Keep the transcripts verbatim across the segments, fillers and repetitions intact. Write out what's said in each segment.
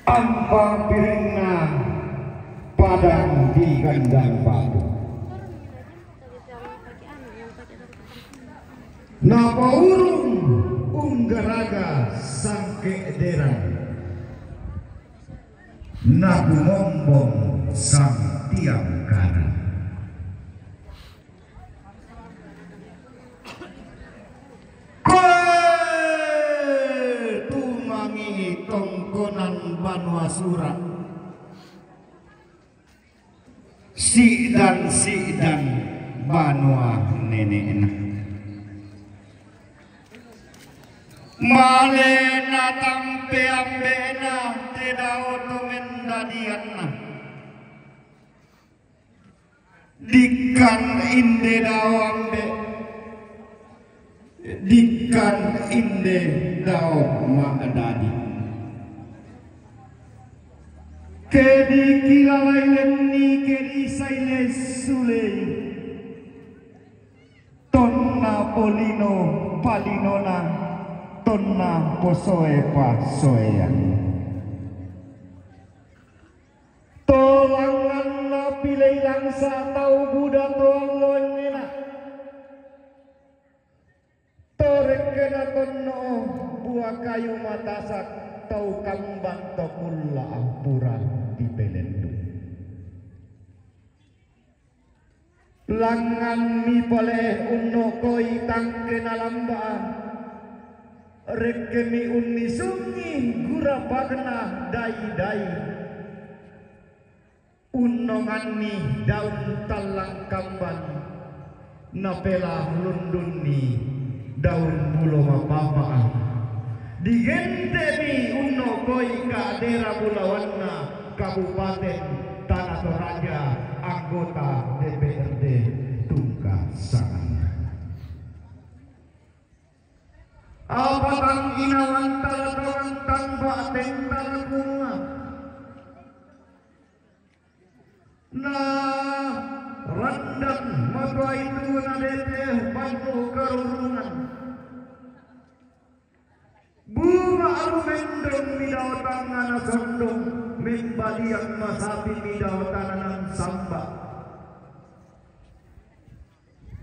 Ampa pirinna padang di kandang batu. Napaurung unggaraga sangke' derang. Nakumombong sang tiang karang. Koe tumangi tongkonan banua Sura', si'dan-si'dan banua nene'na. Male natampe ambe'na te dao to mendadianna. Dikkan inde dao ambe', dikkan inde dao ma'dadi. Ke dikilalai lenni, ke disaile sulei, tonna polino palinona, tonna posoe pasoean. To langnganna pilei langsa tau buda to allo ennena. To rekkena tonno bua kayu matasak tau kamban to kulla' pura dipelendu. Langnganmi pole unno'koi tangkena lamba'a, rekkemi unnisungngi gurapakna dai-dai. Unnonganni daun tallang kamban, napela lundunni daun bulo mapapa'a. Digente'mi unno'koi ka'dera bulawanna Kabupaten Tana Toraja, anggota D P R D tungka sanganna. Apa tang inawanta la tongan tang ba'tenta la kumua. Na randan matoaitu na dete bannu karurungan. Bunga' rumendong midao tangngana sondong, membaliang masapi midao tananan samba.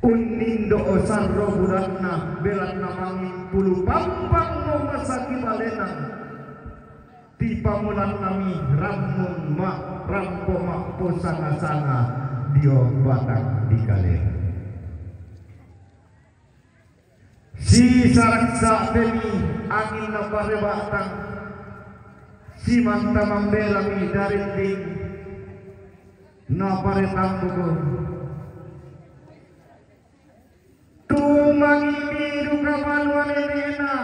Unnindo' sarro bulanna, belanna manging pulu pampangmo masaki balenang. Tipamulannami rammun ma' rampo ma'posanga-sanga dio batang dikale. Sisaraksa' temi angin napareba'tang, simanta mambelami darinding naparetang buku. Tumangimi duka banua nene'na,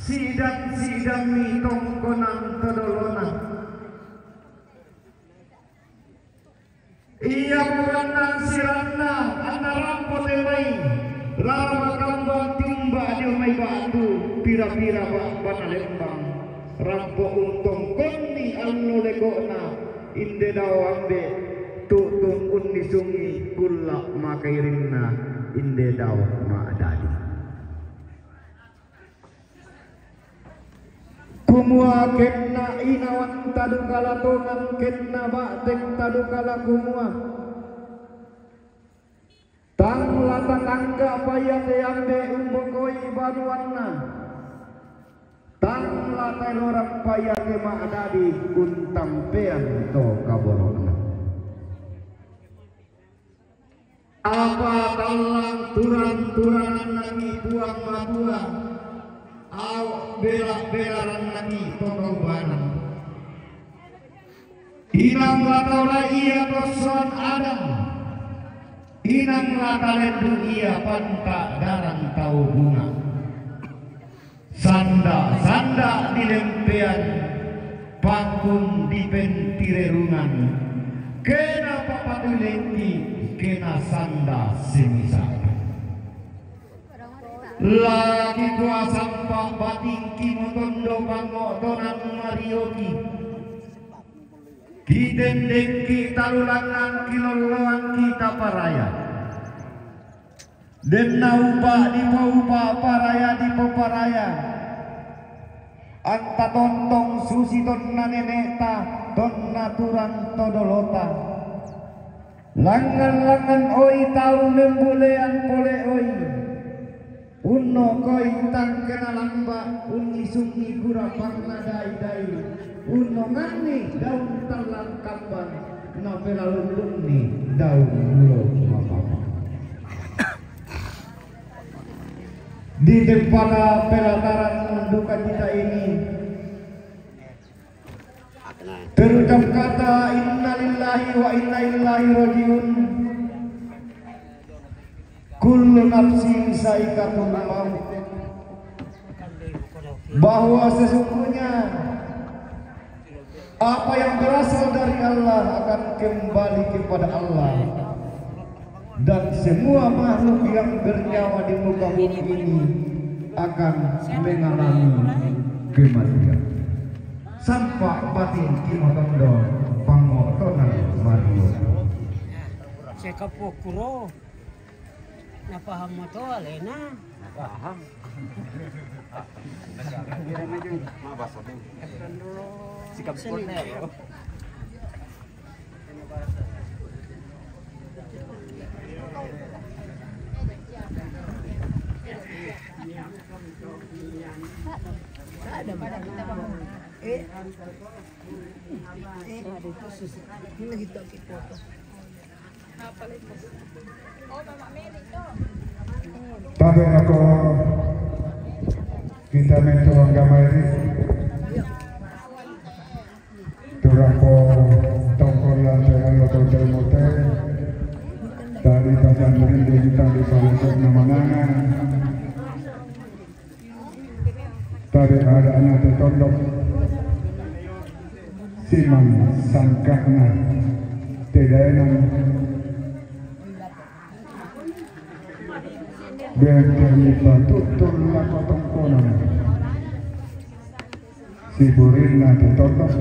si'dan-si'danmi tongkonan to dolona. Ia mabannang siranna, anna rampo te mai rara makamban tiumba' dio mai ba'tu, pira-pira ba-, bana lembang. Rampo untongkonni allo leko'na inde dao ambe', tu'tung unnisungngi kulla' makairinna inde dao ma'dadi. Kumua kenna inawanta duka la tongan, kenna ba'tenta duka la kumua. Tang la tatangga' pa ia te ambe' umbokoi banuanna, tang la taelorang pa ia te ma'dadi untampean to kaboro'na. Apa tallang turan-turanannaki Puang Matua, au' bela-belarannaki to kaubanan. Inang la taolai ia tossoan Adam, inang la talendu' ia panta' daran tau bunga'. Sanda'-sanda' dilempean, pangkung dipentirerungan, kena papatuilengki, kena sanda' semisa'na. La kikuasampa' batingki motondo pango'tonan marioki. Kitendengki talulangngan kilolloangki taparaya. Denna upa' dipaupa' paraya dipaparaya. Anta tontong susi tonna neneta, tonna turang to dolota. Langngan-langngan oi tau membulean pole oi. Unno koi tangkena lamba, unni sungi gura panna dai-dai. Unno nganni daun tallang kambang, napelalunni daun bulo mamama. Di tempana pelataran duka cita ini, terucap kata innalillahi wa inna ilaihi rajiun. Kullu nafsin saikatul maut. Bahwa sesungguhnya apa yang berasal dari Allah akan kembali kepada Allah. Dan semua makhluk yang bernyawa di muka bumi ini akan mengalami kematian. Sampa batin kimotondo pangotonan mario. Cekap kuro. Na paham mo to, alena? Paham. Sikap seni. Ada mana? Eh, eh, ada itu susu. Ini lagi tak foto. Tabe nako kita mentu agama ini. Turang po tongkol lantaran lo tongkol mote. Dari pasang rindu kita di palembang nama nana. Tabe ada anak tetondok. Simang sangkakna. Tedaenang. Benteni patutul lako tongkonan. Siburinna tetondok.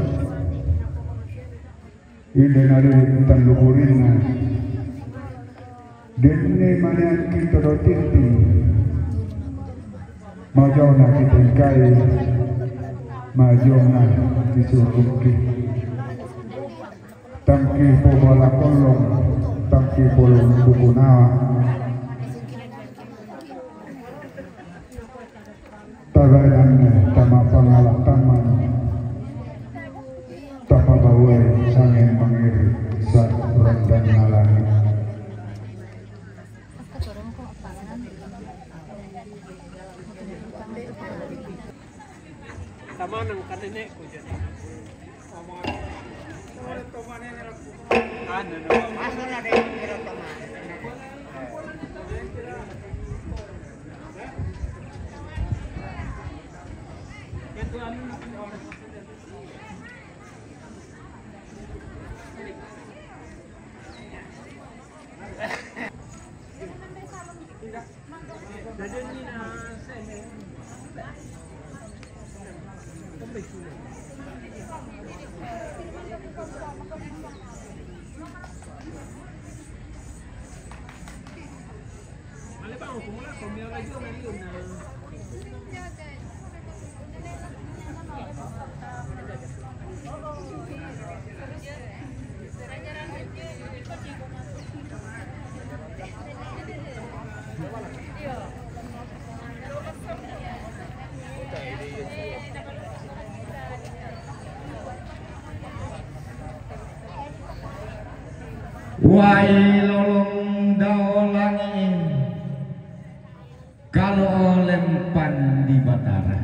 Indenari talluburinna. Denne maneang kito do tinting. Majona kito engkai. Majona kisurukki. Tangki pobala kollong, tangki polong buku nawa. Tabayanna tama pangala taman. Tapabawai angin mangiri saat randang ngalangit. Tamanang ka nenekku jadi. Anu, no. Wai lolong dao langi, kalo lempan di Batara.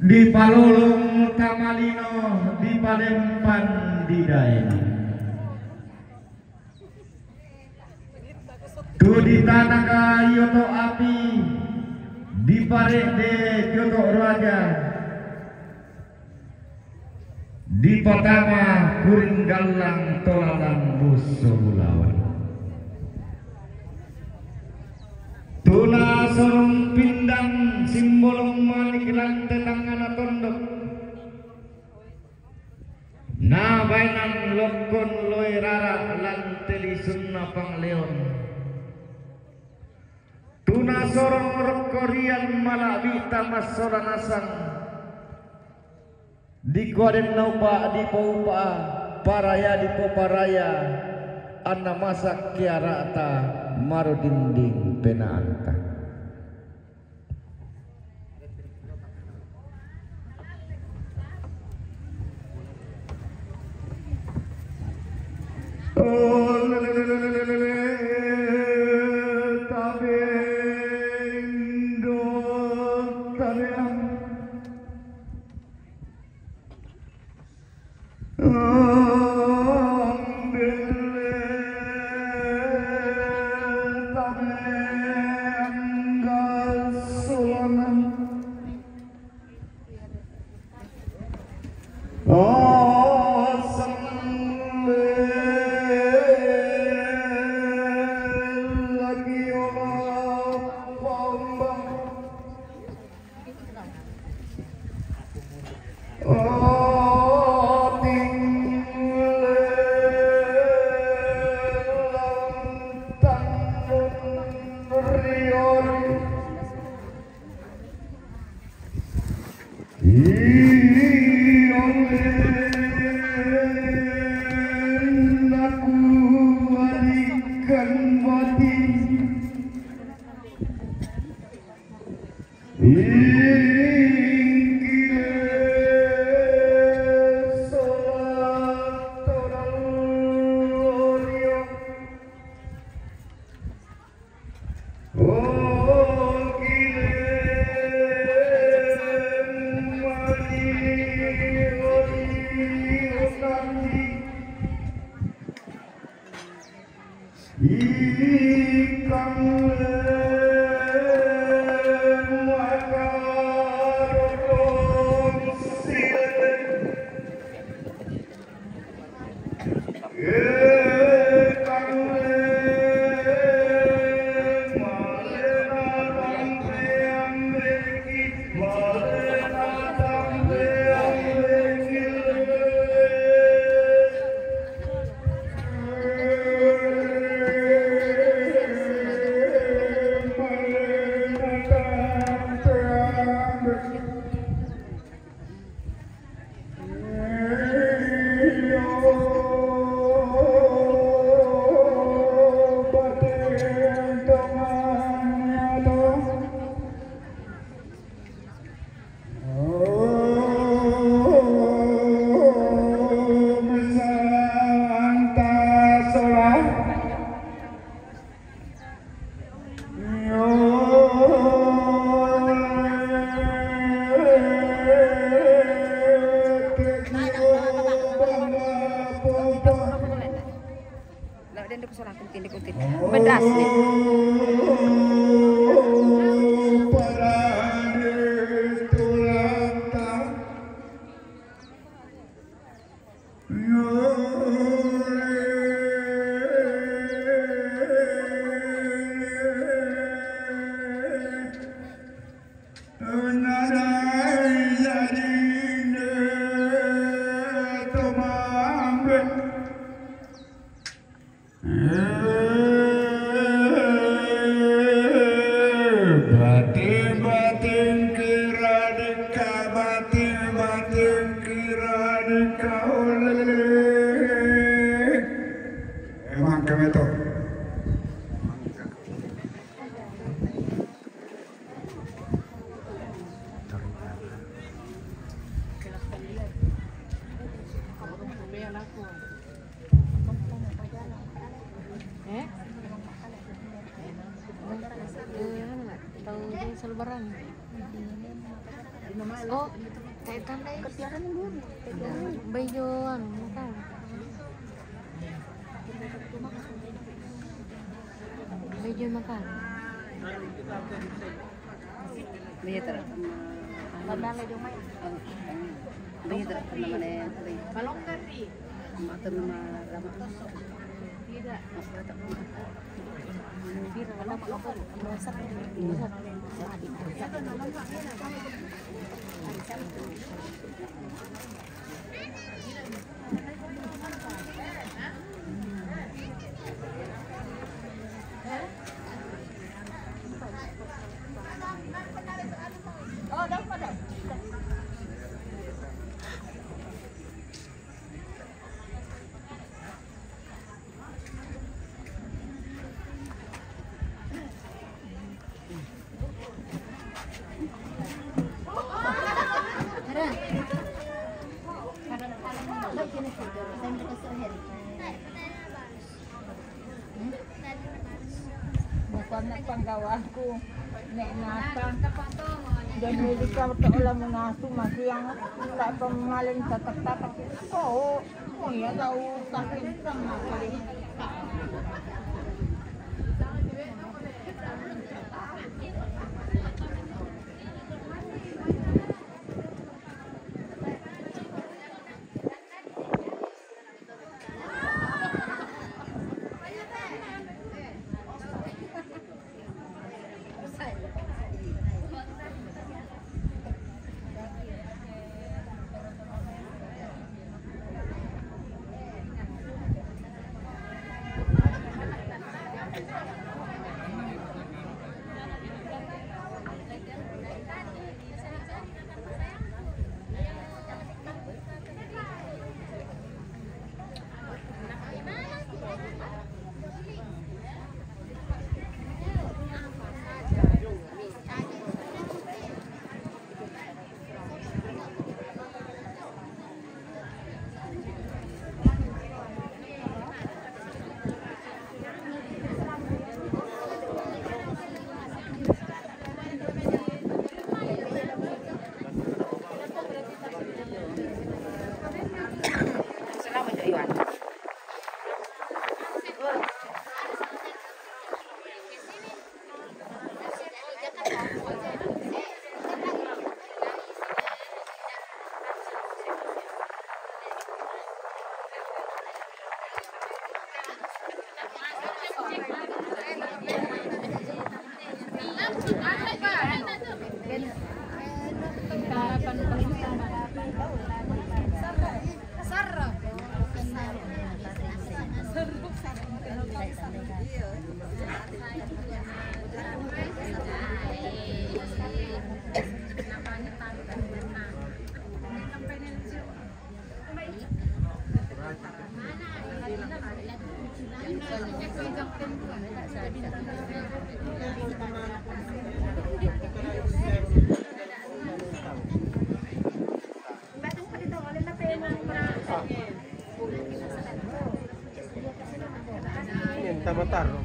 Dipalolong tamalino, dipalempan di daeng. Tu ditanaga ioto api, diparedde ioto raja, dipatama kuring gallang tolalang busso bulawan. Tuna sorong pindang simbolong manik lante tangngana tondok. Nabaenan lokkon loe rara lante lisunna pangleon. Tuna sorong rokko Yan malabi tamas sola nasang. Dikoaden na upa di paupa, paraya di poparaya, anna masak kiara'ta marudinding penaanta. Tabe indo, tabe am. Ikang lem maka dorong sile. Ikang lem malena tampeang beki, malena tampeang beki. Lah, dia ndak kusuruh aku, tindik utin. Bedas nih. Batin-batin kira dika, batin-batin kira dika oleh. Emang kami tuh. Eh? Eh, anu, Mak, tau dia selebaran. Oh, kayak tanda ya. Baju, anu, makan. Baju makan. Baju tara. Baju tara. Balong ka, Pi? Aku nek nata dan milika tak olah mengasu masih yang tak pemaling tatak-tatak. Oh, oh ya tahu sakit sama kali. Niente, matarlo.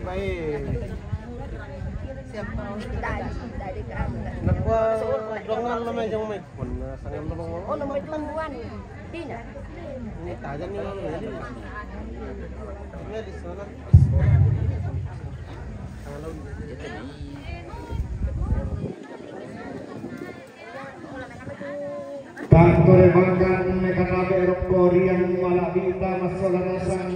Baik. Nakuha, dongan na may siyang may pon, na sangam na mga. Oh, na may pon buwan. Di na. Ini tajan ni mga. Ini di sana. Kalau Pagturebakan mekatabe rokko rian malabita masola nasang.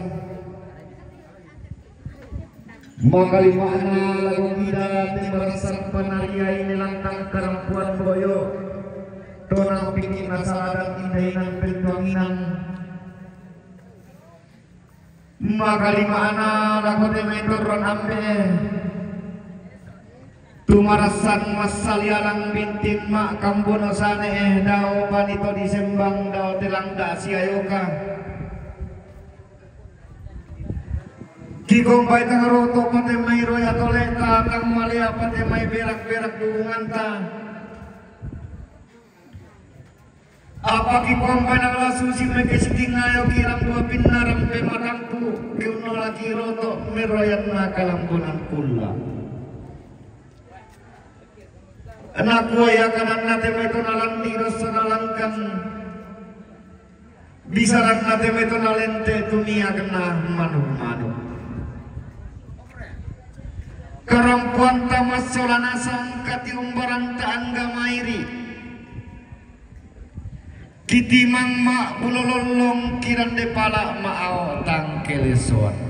Makalimana lagu kita timbarasang panariai nelantang karampuan boyo. Tonang pikir nasaladan indahinan pentuanginan. Makalimana lagu teme turun ambe. Tumarasan masalialang bintin ma kambono sane eh dao panito disembang dao telang da siayoka. Kikompai tangaroto pate mai roya toleta tang malea pate mai berak-berak dubunganta. Apa kipampanang lasu si meke sitingayo kiram dua pinnaram pematangku kiuno laki roto meroyan na kalambonan kulla. Anak kuaya kanan nate meto nalandi rasa nalangkan. Bisaran nate meto nalente tunia kena manuk-manuk. Karampuan tamas solanasang katiumbaran ta angga mairi. Kitimang ma bulololong kirande pala ma ao tangkelesoan.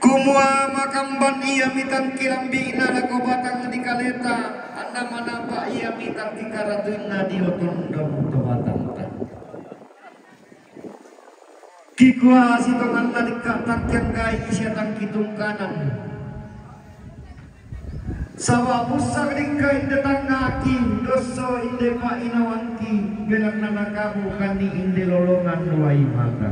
Kumua makamban ia mitang kilambina lako batang di kaleta, anda manapa ia mitang kikaratuinna di otondon to batangta. Kikua sitonganna dikka tangkianggai sia tangkitungkanan. Saba' pussa' dikka inde tangnga'ki, dosso inde pa'inawanki, belanna nakabukanni inde lolongan duai mata.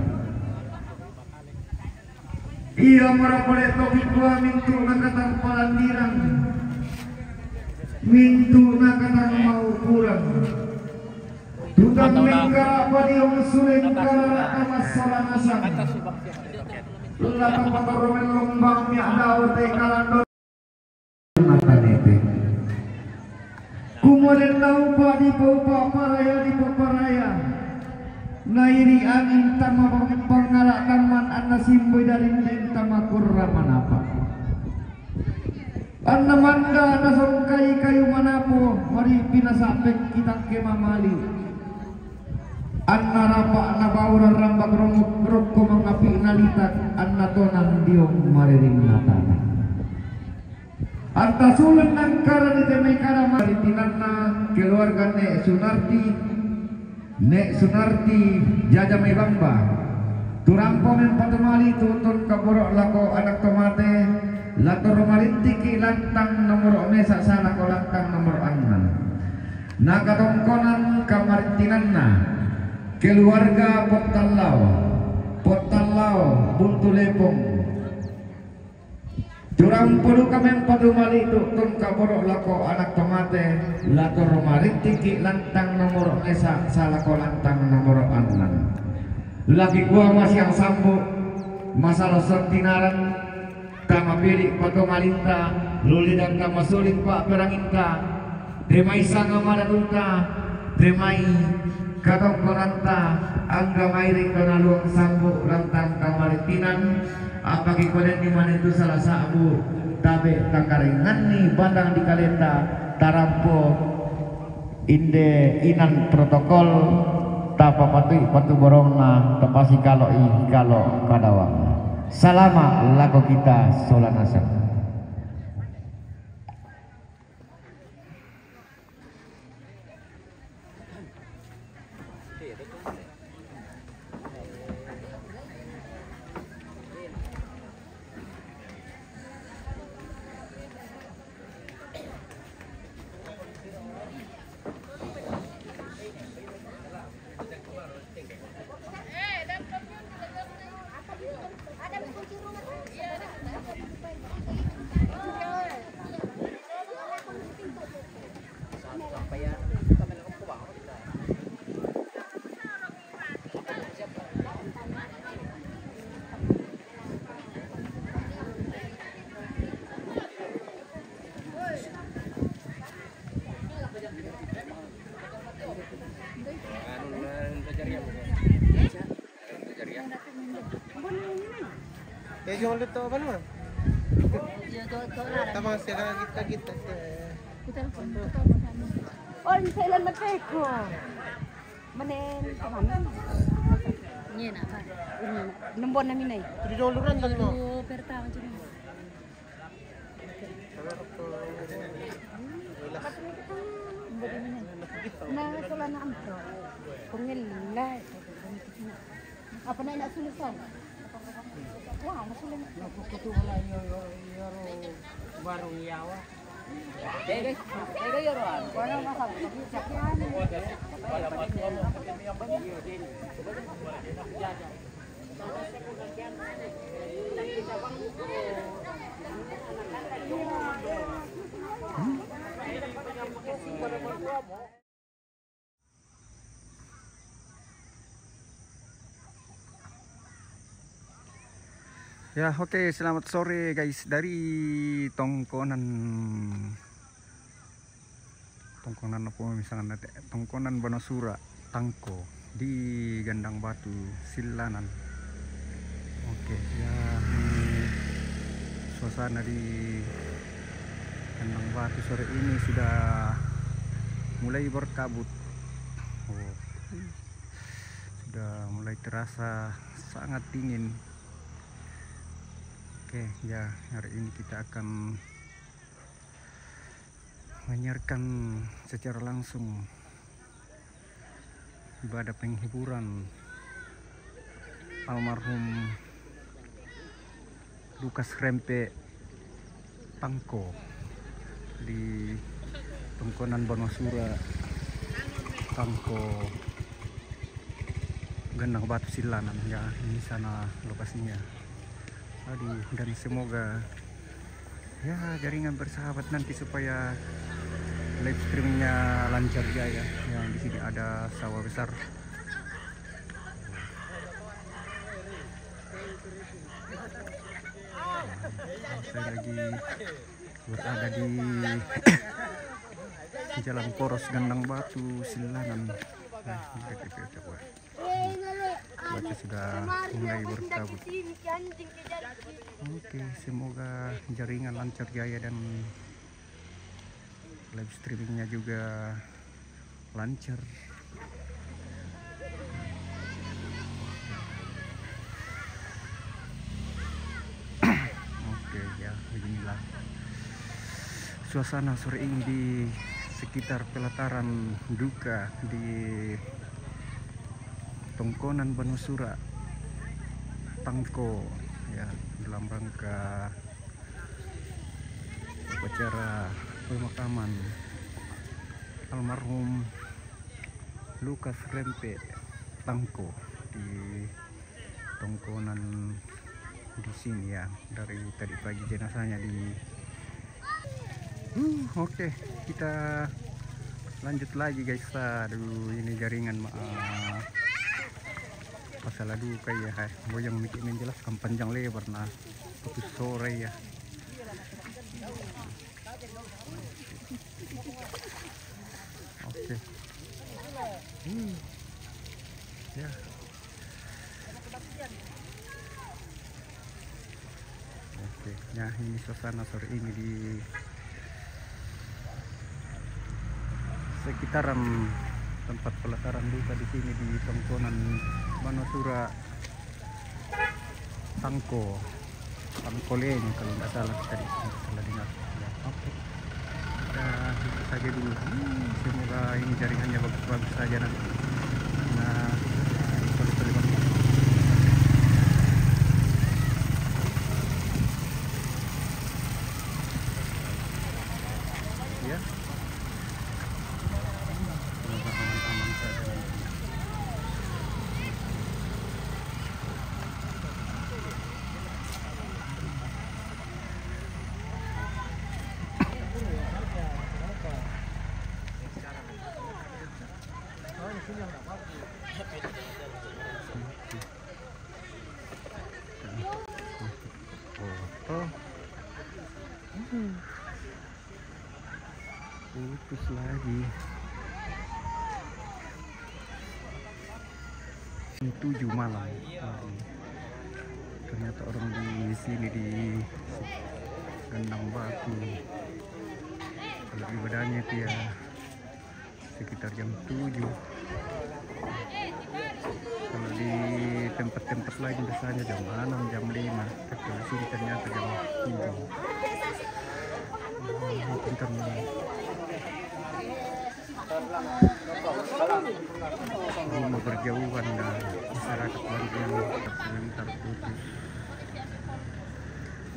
Ia mara pole to kikua mintu' nakatampalandirang, mintu' nakatang maukurang. Tutang mengka padiong suleng kala'na massala nasang. Lato patoromel lumbang miak dau te kalandon. Matanete. Kumoden na upa di paupa, paraya di paparaya. Na iri angin tama pangara taman, anna simboi dari den tama kurra manapa. Anna manda na songkai kayu manapo, mari pinasapek kita ke mamali. Anna rapa na bau rarambak rongok rokko mangapi na litak, anna tonang diong mariring na tanah. Anta sulen nangkara ni temai kada maritinanna keluarga Nek Sunarti, Nek Sunarti jaja mai bamba. Turampo mempatumali tutun kaboro lako anak tomate, latoro marintiki lantang nomoro mesa salako lantang nomoro annan. Nakatongkonan kamarintinanna keluarga Pottalao, Pottalao Buntu Lepong. Jurang puluh kami empat rumah itu tun kaboro lako anak tomate, lator marittiki lantang nomor esa salako lantang nomor annan. Laki gua masih yang sambu, masalah sentinaran, tama pili pato malinta, luli dan tama suling pak peranginta, Demai sanga maratunta, demai katongkonanta, angga mairing dona luang sambu rantang kamaritinan, apaki koden di mana itu salah sabu, tabe takaringanni batang di kaleta, tarampo inde inan protokol, tapapatui patu borongna, tapasi kalo i kalo kadawang. Salama lako kita sola nasang. Eh, jangan lupa apa nama? Iya, tuh, tuh, lah. Tambah sekali kita, kita, eh. Ku telepon, ku telepon sana. Oh, ini saya lihat mereka. Menen, kemana? Ini enak, Pak. Ini enak. Nembon nami nai. Jadi jauh luran kan, no? Jauh pertama jadi. Nah, soalnya anto. Pengelai. Apa naik nak sulit kan? Wah, nak sulit. Nak kutu lah, iyo, iyo, iyo, baru nyawa. Tega, tega, iyo, Rohan. Baru makan. Ya, oke, selamat sore, guys, dari Tongkonan. Tongkonan apa misalnya, Tongkonan Banosura, Tangko, di Gandang Batu, Sillanan. Oke, ya, ini suasana di Gandang Batu sore ini sudah mulai berkabut. Oh, sudah mulai terasa sangat dingin. Oke, ya, hari ini kita akan menyiarkan secara langsung ibadah penghiburan almarhum Lukas Rempe Tangko di Tongkonan Banosura, Tangko, Gandang Batu, Sillanan. Ya, ini sana lokasinya. Aduh, dan semoga ya, jaringan bersahabat nanti supaya live streamingnya lancar jaya. Yang di sini ada sawah besar. Saya lagi berada di Jalan Poros Gandang Batu, Silanan. Nah, ini kita coba. Cuaca sudah mulai berkabut. Oke, semoga jaringan lancar jaya dan live streamingnya juga lancar. Oke, ya, beginilah suasana sore ini di sekitar pelataran Duka di Tongkonan Banosura, Tangko, ya, dalam rangka upacara pemakaman almarhum Lukas Rempe Tangko di Tongkonan di sini, ya. Dari tadi pagi jenazahnya di... Uh, oke, kita lanjut lagi, guys. Aduh, ini jaringan, ma-, ah, pasal aduh kayak, eh, goyang mikir menjelaskan panjang lebar, nah, putus sore, ya. Oke. Hmm. Ya. Oke, ya, ini suasana sore ini di sekitaran tempat pelataran Duka di sini di Tongkonan Banosura, Tangko, Tangko Leng, kalau nggak salah tadi, nggak salah dengar. Ya, oke. Ya, itu saja dulu. Hmm, semoga ini jaringannya bagus-bagus saja nanti. Nah, sorry, sorry, Bang. Ya. Semoga aman-aman saja nanti. Foto. Hmm. Putus lagi. Jam tujuh malam. Ternyata orang di sini di Gandang Batu. Kalau ibadahnya itu ya sekitar jam tujuh. Kalau di tempat-tempat lain biasanya jam enam, jam lima. Tapi di sini ternyata jam tujuh. Hmm, pintar nih. Rumah berjauhan dan masyarakat baru yang terputus.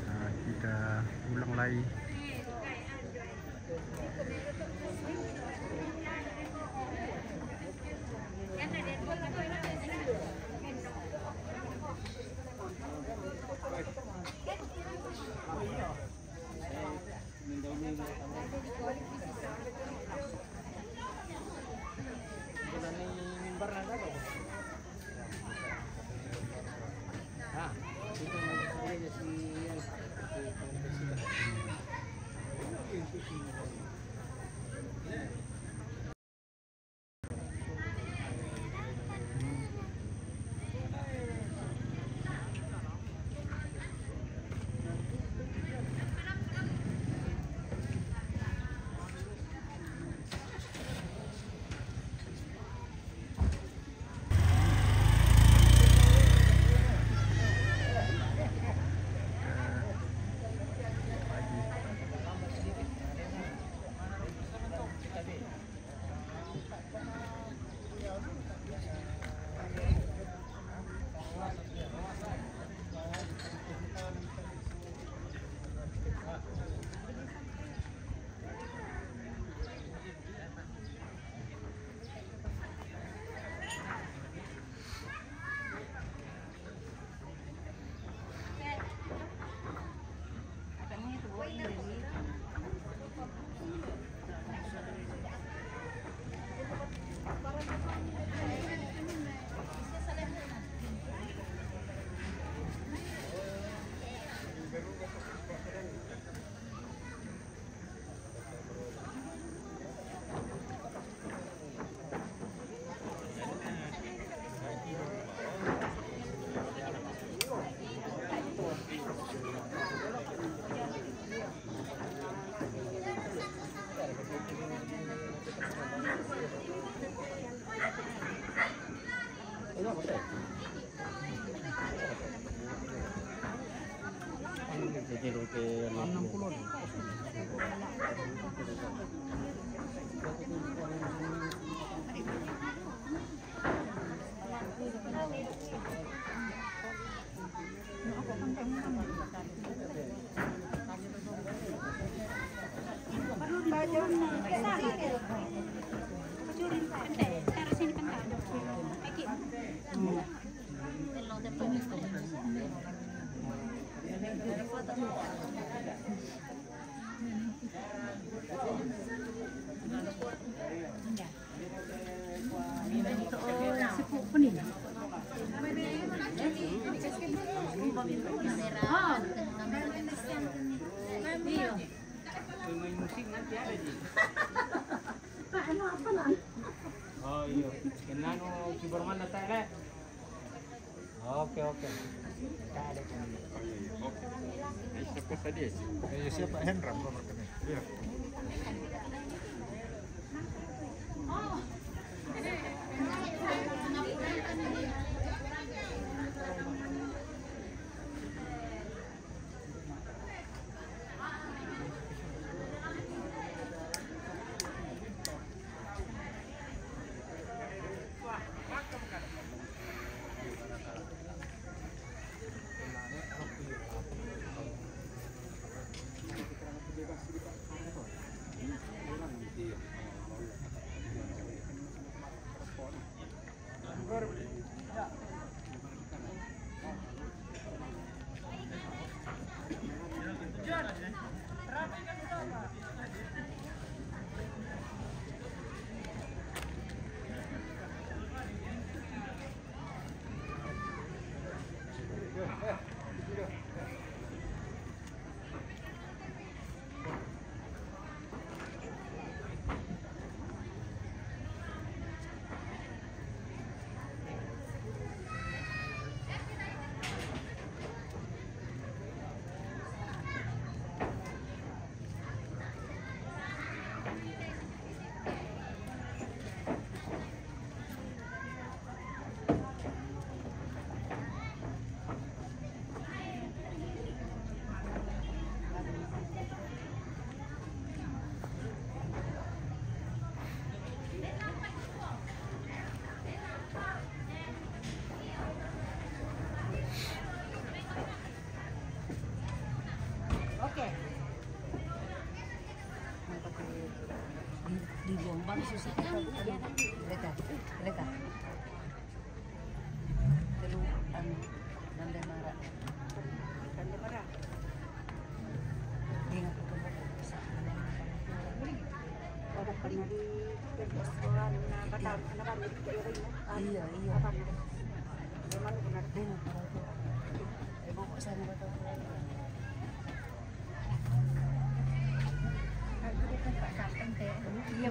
Nah, kita ulang lagi. Enam puluh. Main musik nanti ada, Ji. Oh, iya. Kenano kibar mana tak, Le? Oke, oke. Oke. Eh, siapa tadi? Eh, siapa? Hendra, bukan Martin. Iya. Oke. Di, di Jombang susah kita, Bu, ya kan? Mereka, mereka. Telu, anu, Bandai Mara. Bandai Mara. Dia nggak ketemu, bisa. Ada pernah di sekolah, nah, Batam, kenapa di, iya, iya. Apa, gimana benar? Dia nggak tahu. Ibu kok saya nggak tahu. Ya,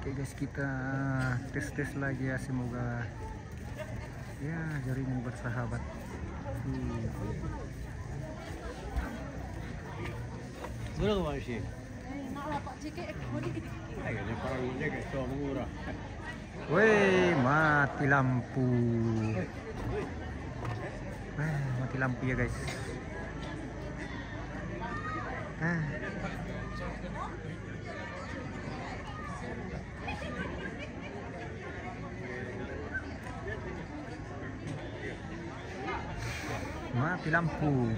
oke guys, kita tes-tes lagi ya, semoga ya jaringan bersahabat. Hmm. Mana kau masih? Ayo, dia parang aja guys, so murah. Weh, mati lampu. Ah, mati lampu ya guys. Ah. Ma, Mati lampu.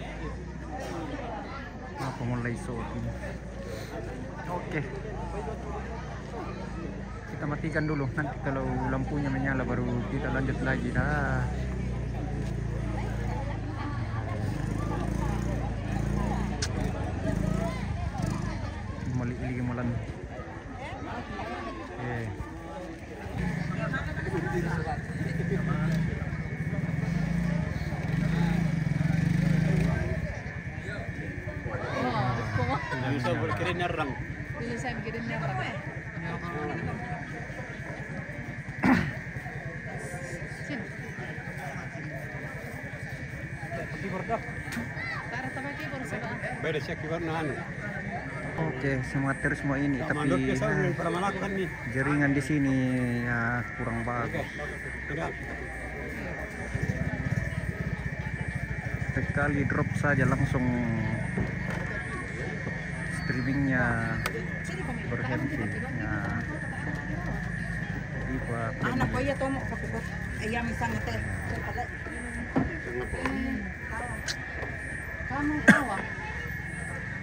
Apa mulai so? Oke. Kita matikan dulu. Nanti kalau lampunya menyala baru kita lanjut lagi dah. Mali lagi malam. Eh. Bisa berkirim nyerang. Bisa berkirim nyerang. Sini. Beda siya kibar na anu. Oke, semangat terus mau ini, tapi, mandok ke sana, ah, para malakukan nih. Jaringan di sini, ya, kurang bagus. Oke. Tidak. Sekali drop saja langsung streamingnya berhenti. Ya. Jadi, Pak, anak ko iya tomo pakai bot. Ayam isang teh. Kamu kawa.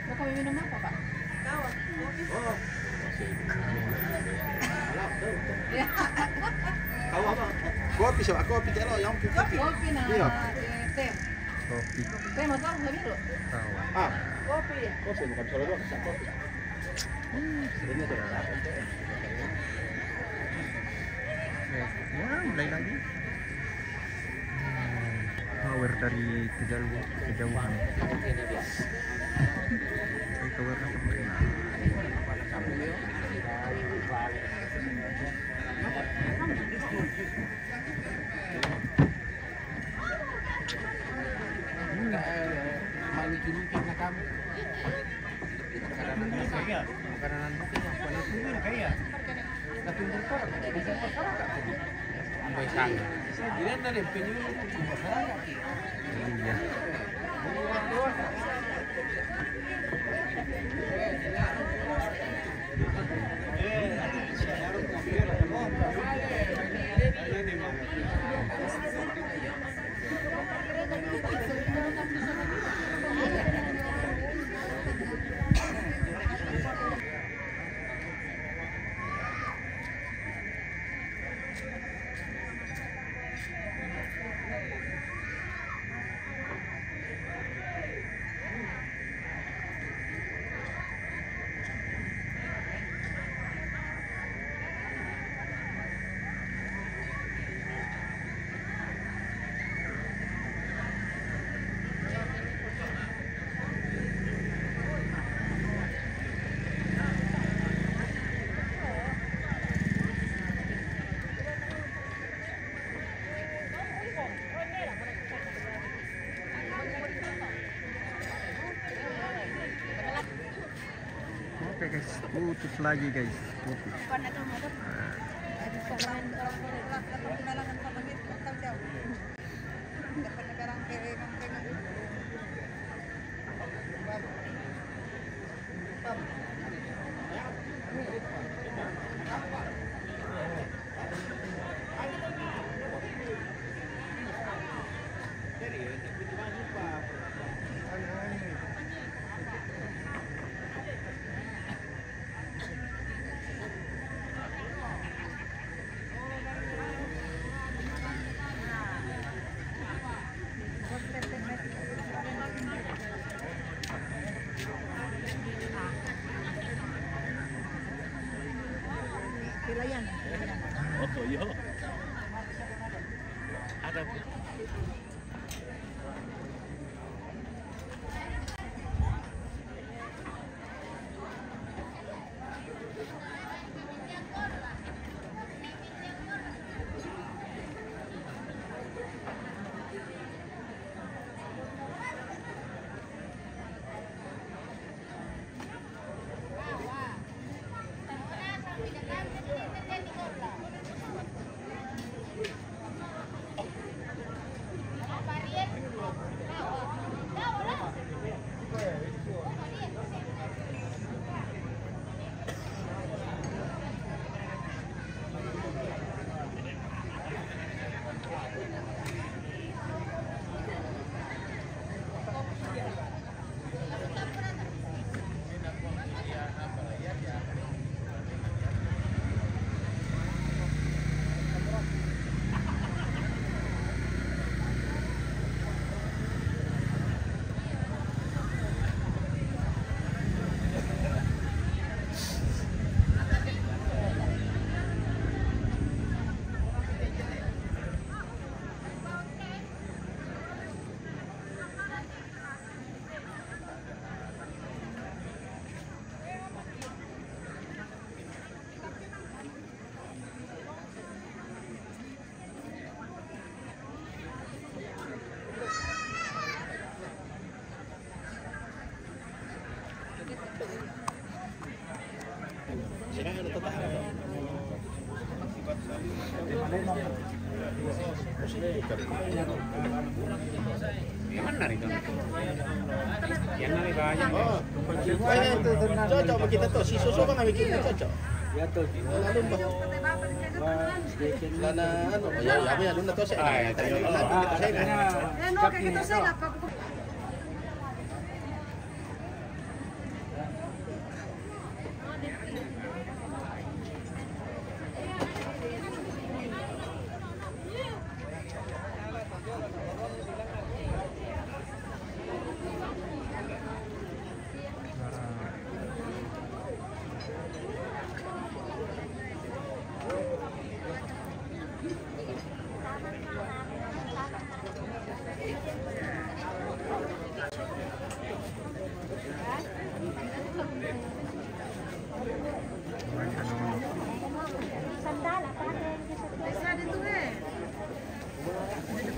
Mau kami minum apa, Pak? Kawa. Oh. Ya. Kawa apa? Kopi, siapa? Kopi, telo, yang kopi. Kopi, nah. Iya. Eh, teh. Kopi. Teh, motor, nggak minum? Kawa. Ah. Kopi. Kopi, bukan solo doang, kopi. Hmm, sering aja. Ya, ya, mulai lagi. Power dari kejauh-, kejauhan. Dari tower apa? Mangkik-mangkik na kamu. Makanan bukit, makanan bukit, makanan bukit. Iya. Oke, guys, putus lagi, guys, putus. Pelayan, pelayan. Oh, iya. Ada. Yang mana itu? Yang mana banyak? Oh, cocok sama kita tuh, si Susu kan bikin cocok. Ya tuh. Lalu mbak. Lana, anu, oh, ya, ya, ya, lu nggak tahu saya. Ah, ya, tahu. Tahu saya. Eh, no, kayak gitu saya nggak apa-apa.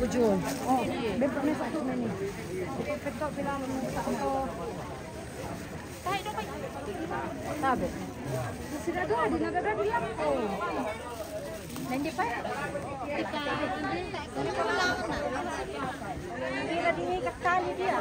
Ujung. Oh, beb, kami satu ini. Sabe? Sudah tuh, di negara dia. Oh. Nanti, Pak. Kita, kita, kita, kita, kita, kita, kita, kita, kita, kita,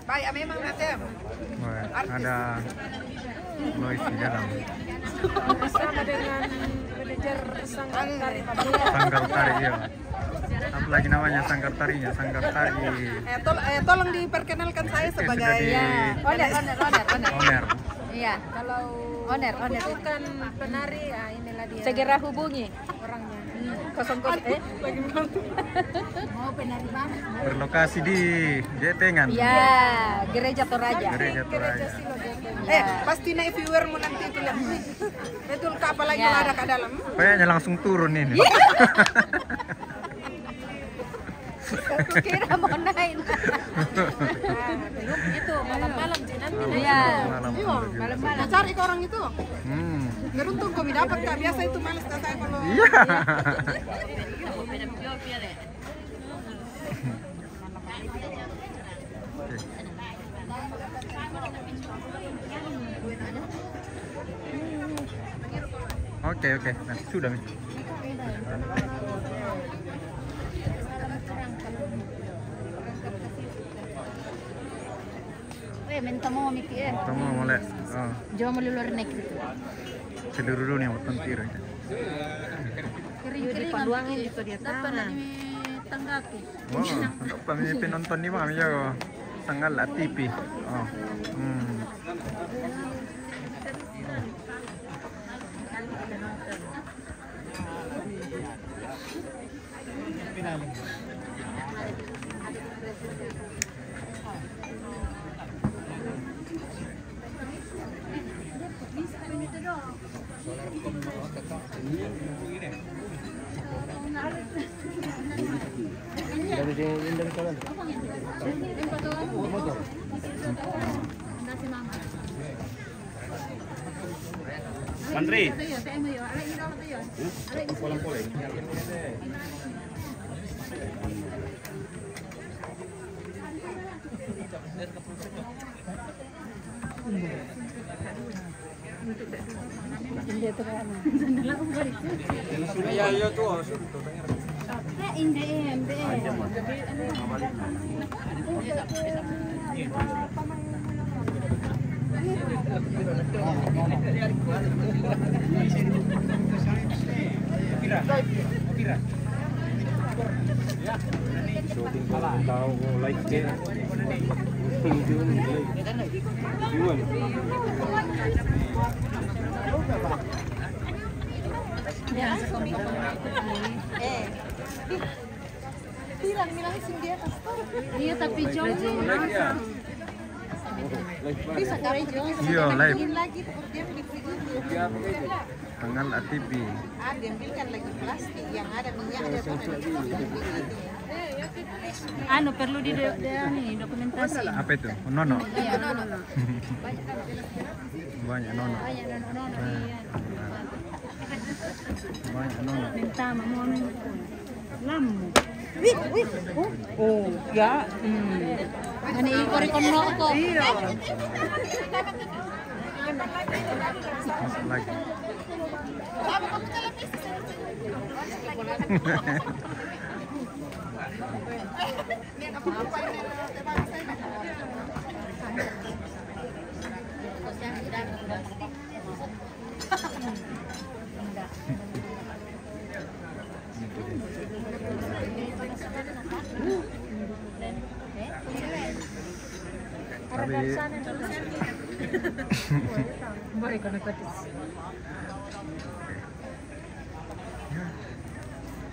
Baik, memang ada. Wah, ada Lois di dalam. Bersama dengan manajer Sanggar Tari Madura. Sanggar Tari, iya. Apa lagi namanya sanggar tarinya? Sanggar Tari. Eh, tol- eh, tolong diperkenalkan saya sebagai di- ya. Owner, owner, owner, owner. Owner. Iya. Kalau owner, owner, butuhkan penari, ah, inilah dia. Segera hubungi orangnya. Hmm. Kosong kosong. Eh? Mau penari banget. Berlokasi di Jetengan. Ya, Gereja Toraja. Gereja Toraja. Eh, pasti naik viewermu nanti itu ya. Betul, tak apalagi kalau ada ke dalam. Kayaknya langsung turun ini. Aku kira mau naik. Nah, belum itu, malam-malam sih nanti. Iya. Malam-malam. Iya, malam-malam. Nah, cari ke orang itu. Hmm. Beruntung kami dapat, tak biasa itu males tak saya kalau. Iya. Oke, oke. Nah, sudah, Mi. Eh, minta mau, Miki, eh. Minta mau, molek. Oh. Jauh mau luar negeri. Seluruh dunia mau tentira. Kering-kering. Di panduangan itu dia dapat tangan. Dari tanggaku. Wah, ada apa mi penonton ni, Mam? Ya, tanggal lah T V. Oh. Hmm. Mantri. Eh. Bilang, bilang sendiri. Iya, tapi jauh. Bisa kan? Iya, live. Lagi, seperti yang di Fiji. Tanggal A T P. Ah, diambilkan lagi plastik yang ada minyaknya, tuh, dari plastik ini. Anu, perlu di, di, di, anu, dokumentasi. Apa itu? Nono? Iya, nono. Banyak nono. Banyak nono, nono, iya. Banyak nono. Minta mama, mama. Lammu. Wih, wih. Oh, oh, ya. Hmm. Ani iko ri kono ko. Iya. Masuk lagi. Tapi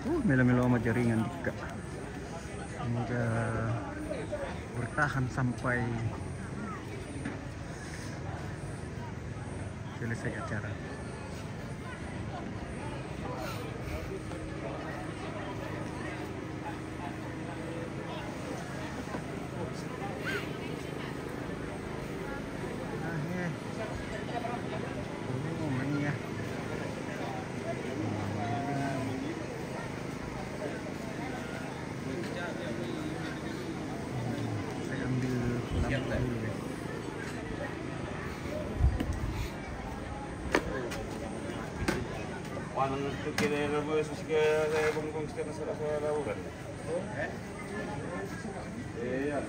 uh, melo-melo amat jaringan dika. Semoga bertahan sampai selesai acara. Saya ambil lampu dulu, ya. Wanang tu kira nama susi ke bongkong setiap masalah saya lakukan. Eh, ya.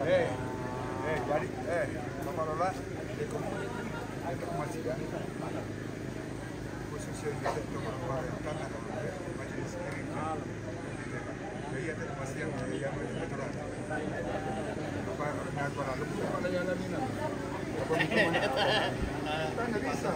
Eh, eh, jadi, eh, Bapak Lola, eh, masih ya. Khusus yang kita itu merupakan karena majelis ini. Jadi ada masih yang, yang apa, yang kurang lebih apa yang alami, apa, kita nggak bisa.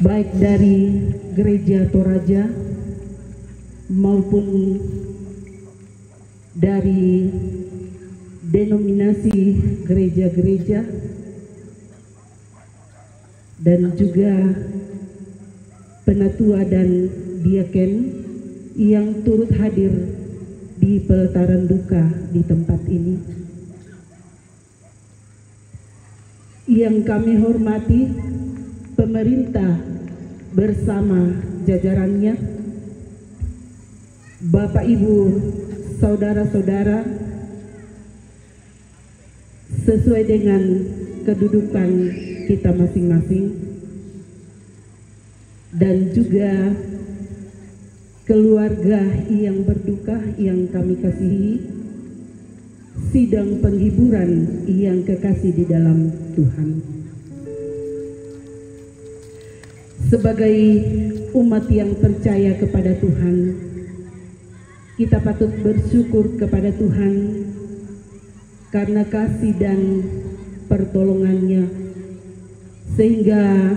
baik dari Gereja Toraja maupun dari denominasi gereja-gereja, dan juga penatua dan diaken yang turut hadir di peletaran duka di tempat ini. Yang kami hormati pemerintah bersama jajarannya, Bapak, Ibu, saudara-saudara, sesuai dengan kedudukan kita masing-masing, dan juga keluarga yang berduka yang kami kasihi, sidang penghiburan yang kekasih di dalam Tuhan. Sebagai umat yang percaya kepada Tuhan, kita patut bersyukur kepada Tuhan karena kasih dan pertolongannya, sehingga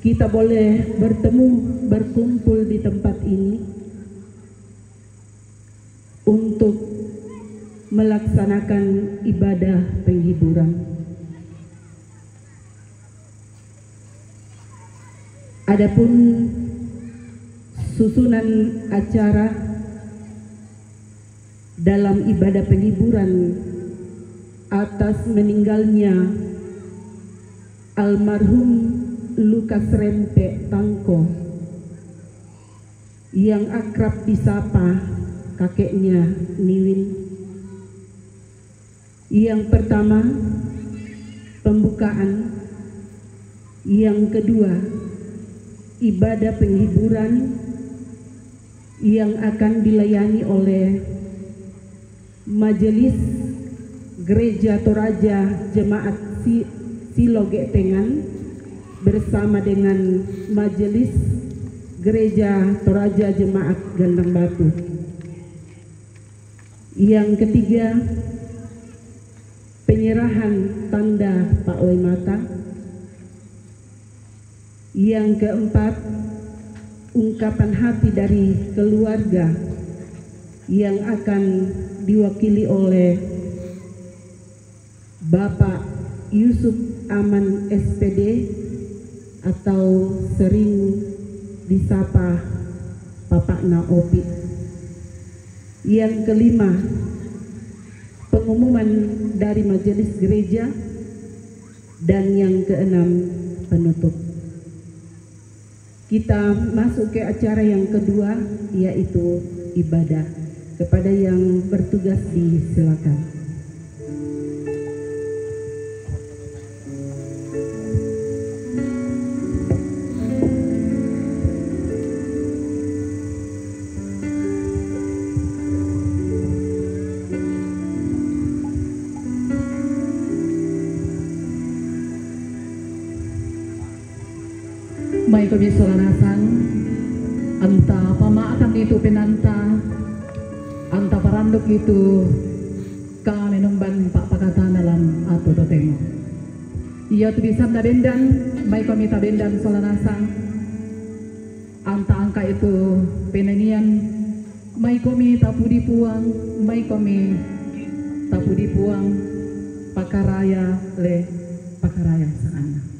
kita boleh bertemu, berkumpul di tempat ini untuk melaksanakan ibadah penghiburan. Adapun susunan acara dalam ibadah penghiburan atas meninggalnya almarhum Lukas Rempe Tangko, yang akrab disapa kakeknya Niwin. Yang pertama, pembukaan. Yang kedua, ibadah penghiburan yang akan dilayani oleh Majelis Gereja Toraja Jemaat Si-, Silo Getengan bersama dengan Majelis Gereja Toraja Jemaat Gandang Batu. Yang ketiga, penyerahan tanda pawai mata. Yang keempat, ungkapan hati dari keluarga yang akan diwakili oleh Bapak Yusuf Aman, S P D, atau sering disapa Papakna Opi. Yang kelima, pengumuman dari majelis gereja. Dan yang keenam, penutup. Kita masuk ke acara yang kedua, yaitu ibadah. Kepada yang bertugas, disilakan. Mai komi sola nasang, anta pama'kan litu' penanta, anta paranduk litu' kamenomban pa'pakatan dalam atu totemo. Iatu bisanna bendan, mai komi tabendan sola nasang, anta angka itu penanian, mai komi tapudi Puang, mai komi tapudi Puang, pakaraya le pakaraya sa'anna.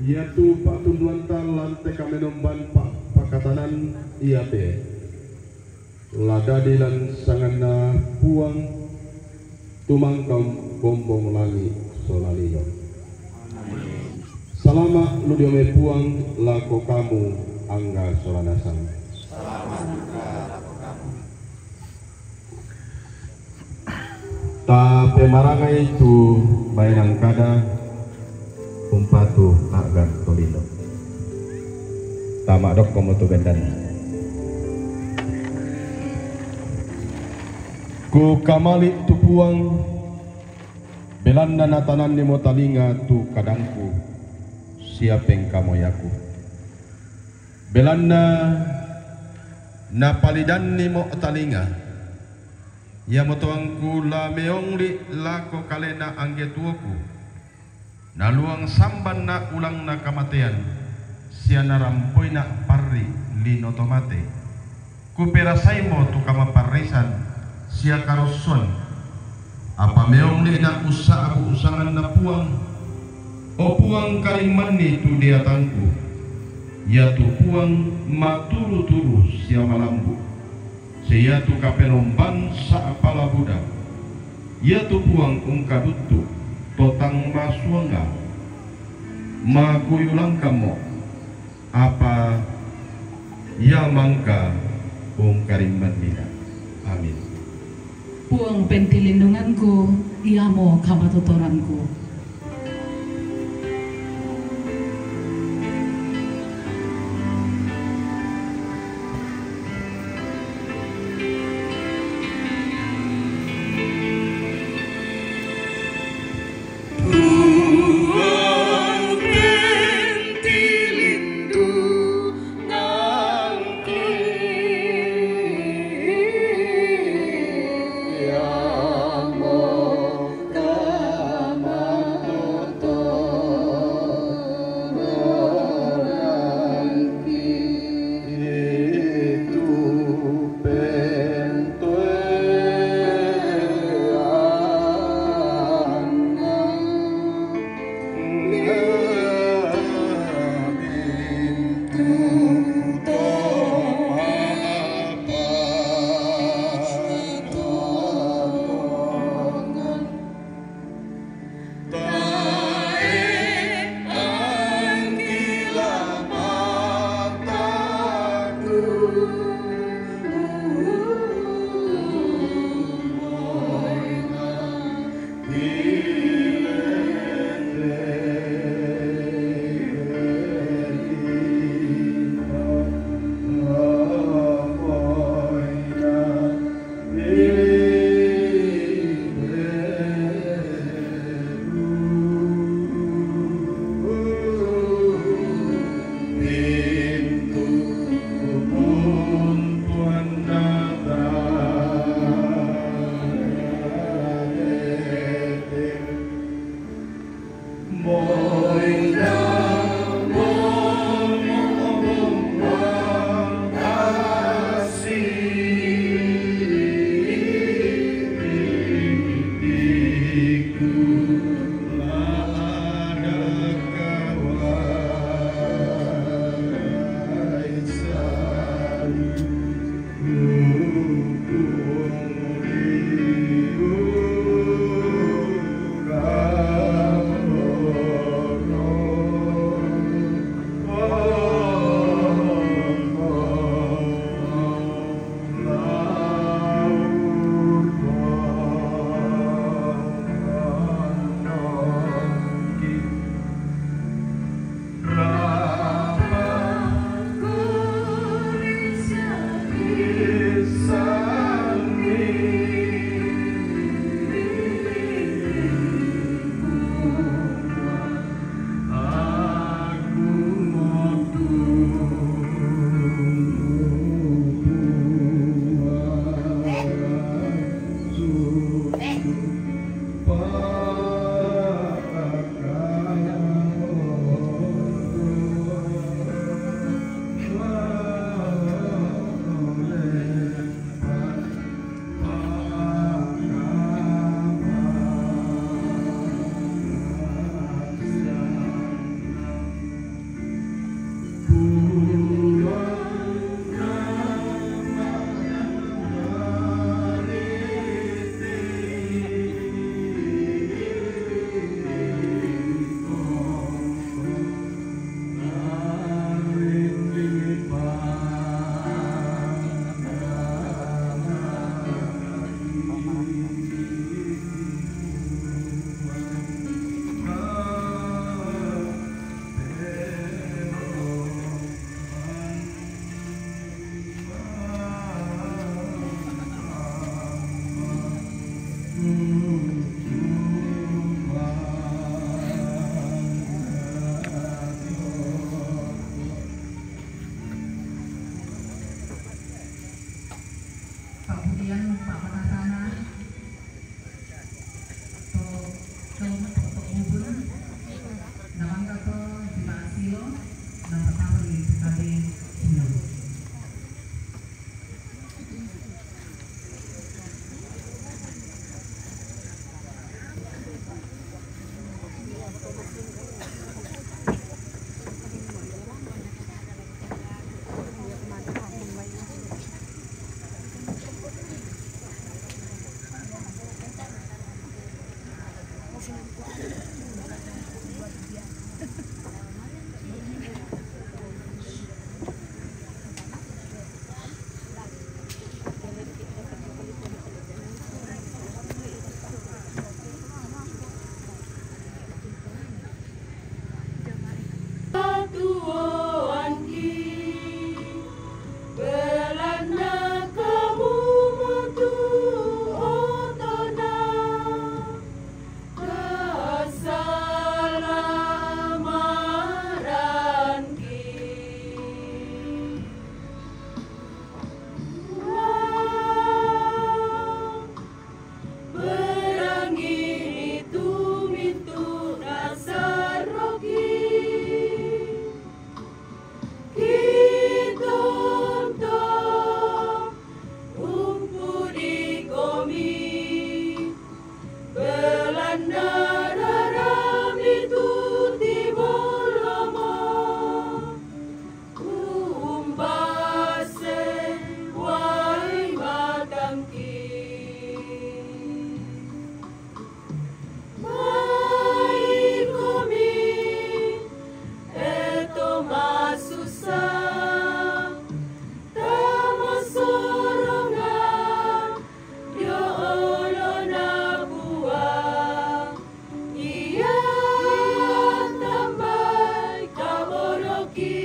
Ia tu pa'tunduanta lan te kamenomban pa-, pakatanan iate. La dadi lan sanganNa Puang, tumangkam bombong langi' sola lino. Salama' lu dio mai Puang lako kamu angga sola nasang. Tapemarangai tu baenan kada, umpatu a'gan tolino. Tama'dokkomo tu bendanna. Kukamali' tu Puang, belanna natanannimo talinga tu kadangku sia pengkamoyaku. Belanna napalidannimo talinga, iamoto angku la meongli' lako kalena anggetuoku. Naluang sambanna ulangna kamatean, sia narampoina parri' lino to mate. Kuperasaimo tu kamaparrisan sia karossoan. Apa meongli' na ussa'bu usanganna Puang, o Puang karimmanni tu deatangku. Iatu Puang maturu-turu sia malambu'. Sia iatu Kapenomban sa'pala buda, iatu Puang ungkaduttu' to tang masuanga. Makuyulangkammo, apa ia mangka ungkarimmannina. Amin. Puang pentilindunganku, iamo kamatotoranku. Tuoanki, belana kamu mutu otona, kesalamaranki. Berangi itu mintu dasar roki. Kitonto umpudi komi, belanda darami tuti bolomo. Umbase wai matangki. Mai komi, eto masusa, tamasoronga, dio olona bua. Ia tambai kaboroki.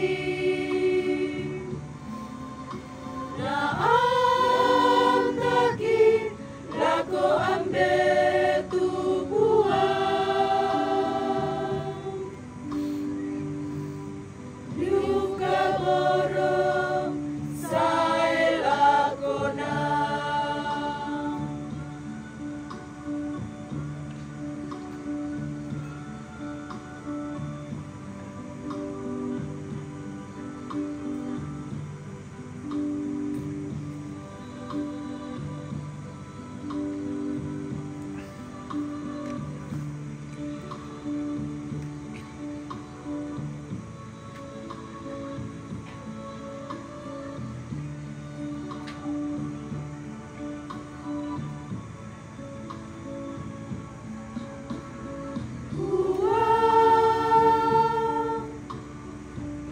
Na antaki lako ambe tubuan. Luka boro sae lakona.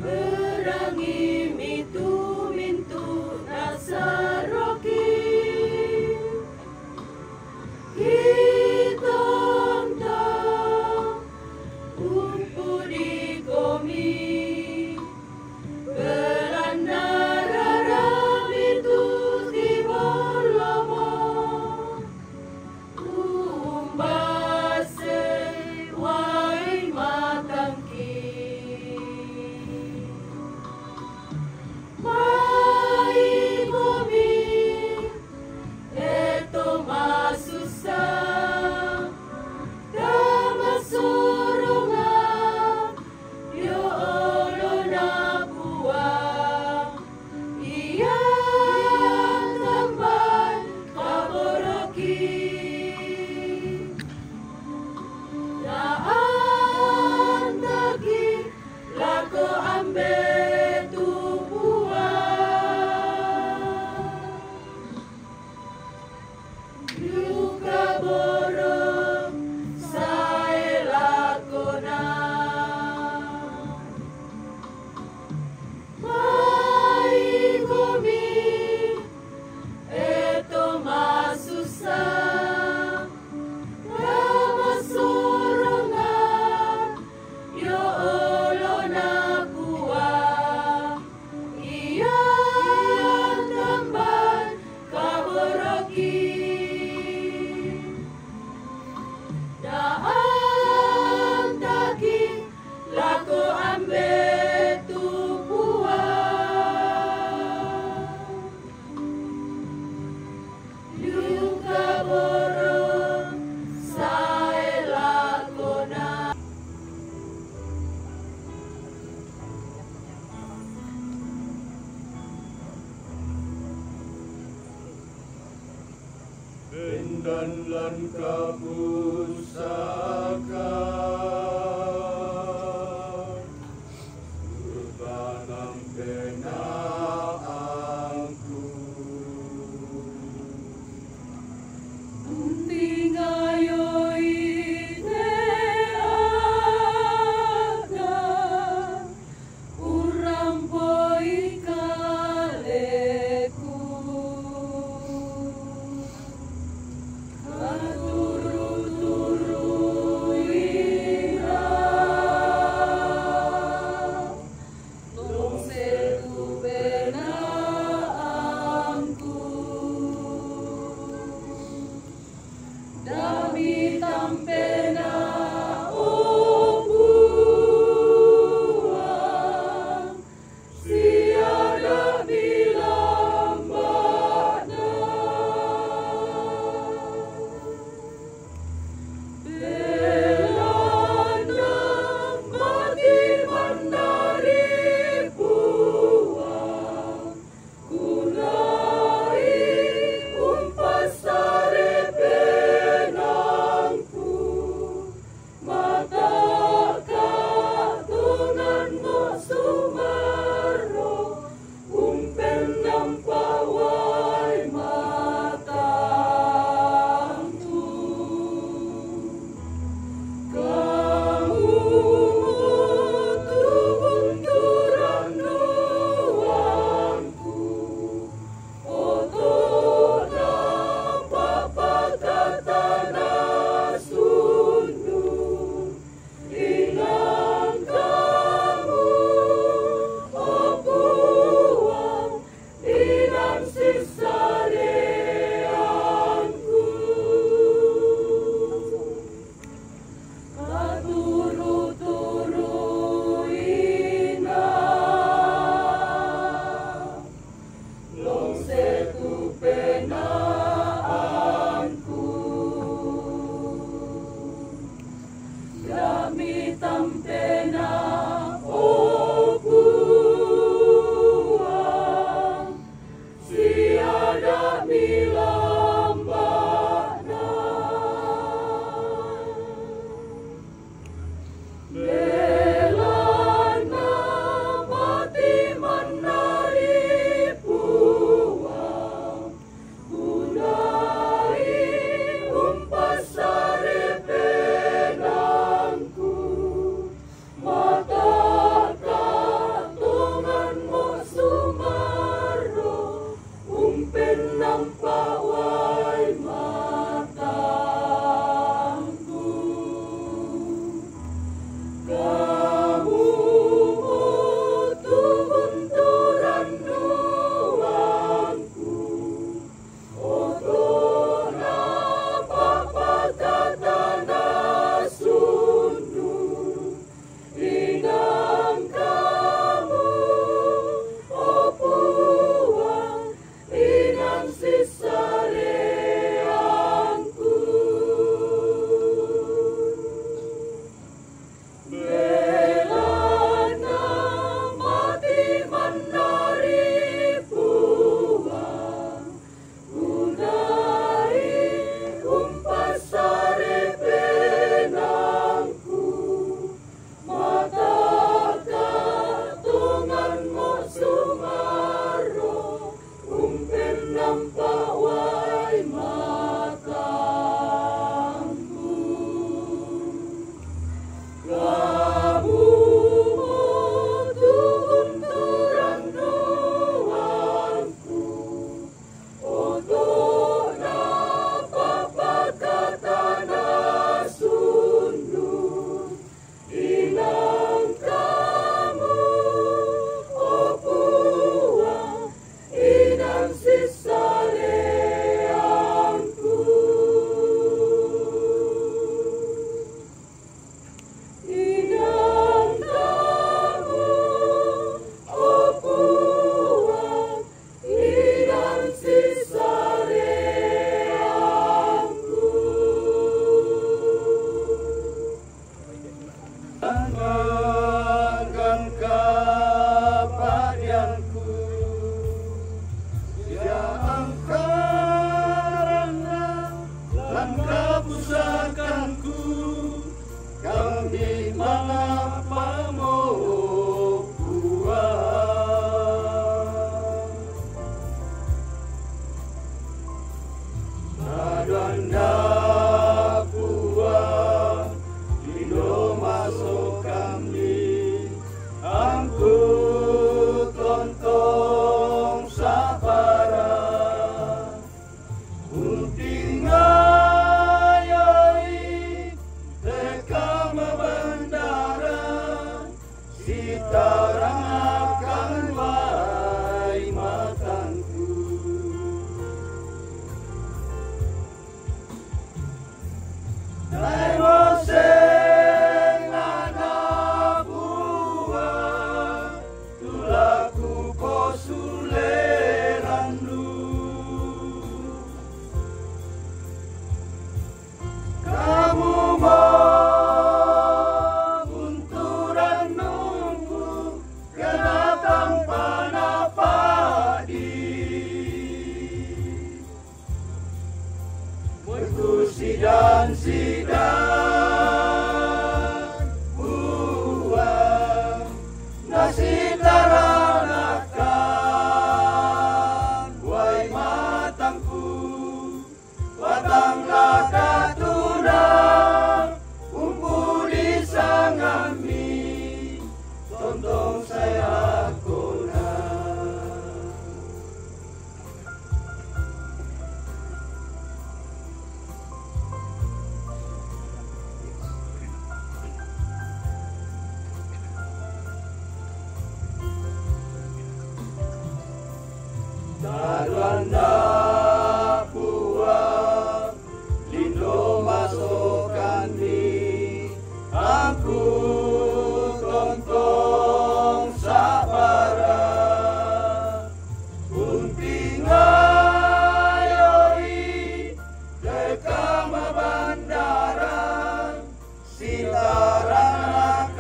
Berangi mitu mintu nasaroki. Kitonto umpudi komi. Belanda rarami tuti bolomo. Umbase wai matangki. Mai komi, eto masusa, tamasoronga, dio olona bua. Ia tambai kaboroki. Na antaki lako ambe tubuan. Luka boro sae lakona. Mai komi, eto masusa, tamasoronga, dio olona bua. Ia tambai kaboroki. Na antaki lako ambe tubuan. Luka boro sae lakona. Bendan lan kapusaka. Urbanang penaangku. Unting ayoi Pena o Puang, si ada mi lambana. Belana mati manari Puang, kunai umpasare penangku. Mataka tongan mo sumaro, umpen nampak wai matangku. Kamu mo tuhun turan nuanku, oto na papakatana sundu. Inang kamu, o Puang, inang sisareangku. Belana mati manari Puang, kunai umpasare penangku. Mataka tongan mo sumaro, umpen nampak wai matangku. Kamu mo tuhun turan nuanku, oto na papakatana sundu. Inang kamu, o Puang, inang sisareangku. Inang kamu, o Puang, inang sisareangku. Angkangka padiangku, ya angkarana langka pusakangku, kami manapa mo Puang. Aduh anda Puang, indo maso kami, angku tontong sapara. Unting ayoi, teka mabandara, sitarangakan wai matangku. Dai moseng ana Puang, tulaku ko sulerandu. Kamu mo unturan nungku, kena tampana padi. Muiku sidan-sidan Puang, nasi taranakan wai matangku. Watang lakatuna, umpudi sangami, tontong sai lakona. Taduanna Puang, lindo masokanni, angku tontong sabara. Unting ayoi, deka mabandaran, sitarana